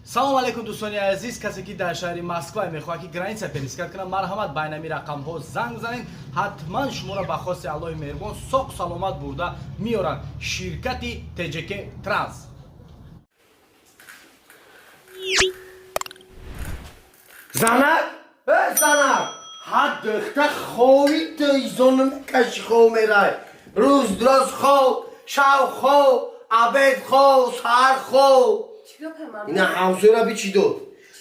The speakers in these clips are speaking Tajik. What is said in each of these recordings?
Салом алейкум, дӯстони азиз. Касе ки дар шаҳри Москва мехоҳад ки граница пересекать кунад, марҳамат, ба инами рақамҳо занг занед. Ҳатман шуморо ба хости Аллоҳи меҳрубон соқ саломат бурда меоранд ширкати ТЖК Транс. Занак, э занак, ҳа духта хови ту изону мекаши, хов мерай. Рӯз дроз хов, шав хов, обед хов, саҳар хов. Ина ҳамсояра бичи дод.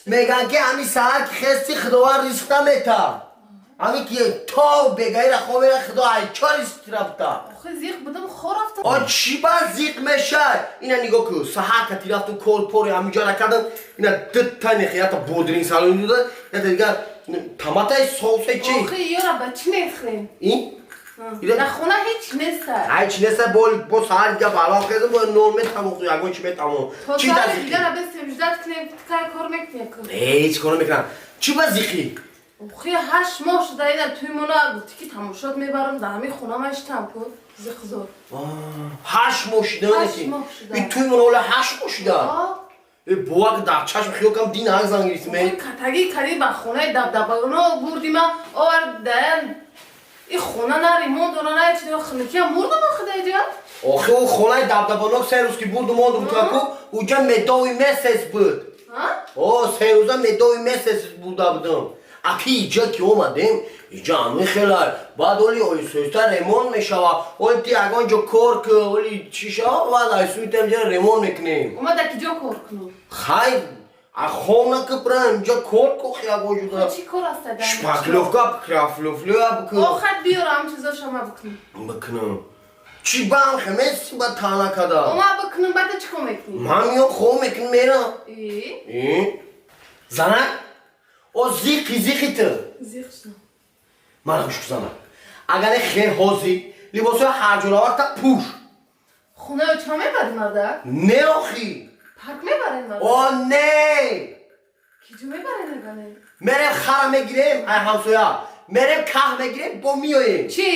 Меган ки ҳами саҳар ки хести, Худованд ризқ намета. Ҳами ки то бегаира хов мера, Худо ай чо ризқ рафта? Охи, зиқ будам, хор рафтам. О, чӣ ба зиқ мешай? Ина нигоҳ кун, саҳар кати рафту кор пори ҳамиҷара кардам, ина дутта нехи, ята бодринг салон дуда, ята дигар томатай соусе чи? Охи, ёра ба чӣ мехӯрем? Ин? Дар хона ҳеҷ неста. Ҳеҷ неста, бо саҳар дига балон хезам, бо нон метамон, ягон чи метамон. То Чӣ саҳари да зиқӣ? Дигара бестем, ждать кунем, кай кор мекунем? Ҳеҷ кор намекунам. Чӣ ба зиқӣ? Охи, 8 моҳ шуда, ина туи мона гуфтӣ ки тамошот мебарам, дар ҳамин хона маштам ку, зиқзор. 8 моҳ шуда? 8 моҳ шуда. И туи мона ола 8 моҳ шуда? Э, бовак дар чашм хиёл кам, дин ҳак занг гирифтим. Охи, катагӣ кади, ба хонаи дабдабано бурдима, овардаям. И хона на ремонт дора, на чи, хунукиам мурдам охи даиҷа. Охи, ӯ хонаи дабдабанок 3 рӯз ки бурду мондум таку, уҷа медовый месяц буд. О, 3 рӯза медовый месяц буда будам. Аки иҷа ки омадем, иҷа ҳамин хелай. Баъд оли оҳиста ремонт мешава. Оли ти ягон ҷо кор ку, оли чӣ шава, баъд айсуитам ҷа ремонт мекунем. Омада ки ҷо кор кунам? Хай, а хона ки прам иҷа кор ку, ягон ҷо. Чӣ кор аста? Шпаклёвка, крафлёфлё бикун. Охат биёра, ҳам чизоша ма бикунам. Бикунам. Чӣ бам хемеси ба тана када? Ома бикунам, баъда чӣ кор мекунӣ? Ман миём, хоб мекунам, мерам. Э? Занак, о зиқи, зиқи ту. Зиқ шудам. Мана гӯш, занак, агар хер ҳозӣ либосҳои ҳарҷураварта пӯш. Хонаё ча мебарӣ, мардак? Не, охи. Парк мебарен, мардак? О, не. Киҷо мебарен, мебарен? Мерем, хара мегирем ай ҳамсоя, мерем, каҳ мегирем, бо миёем. Чӣ?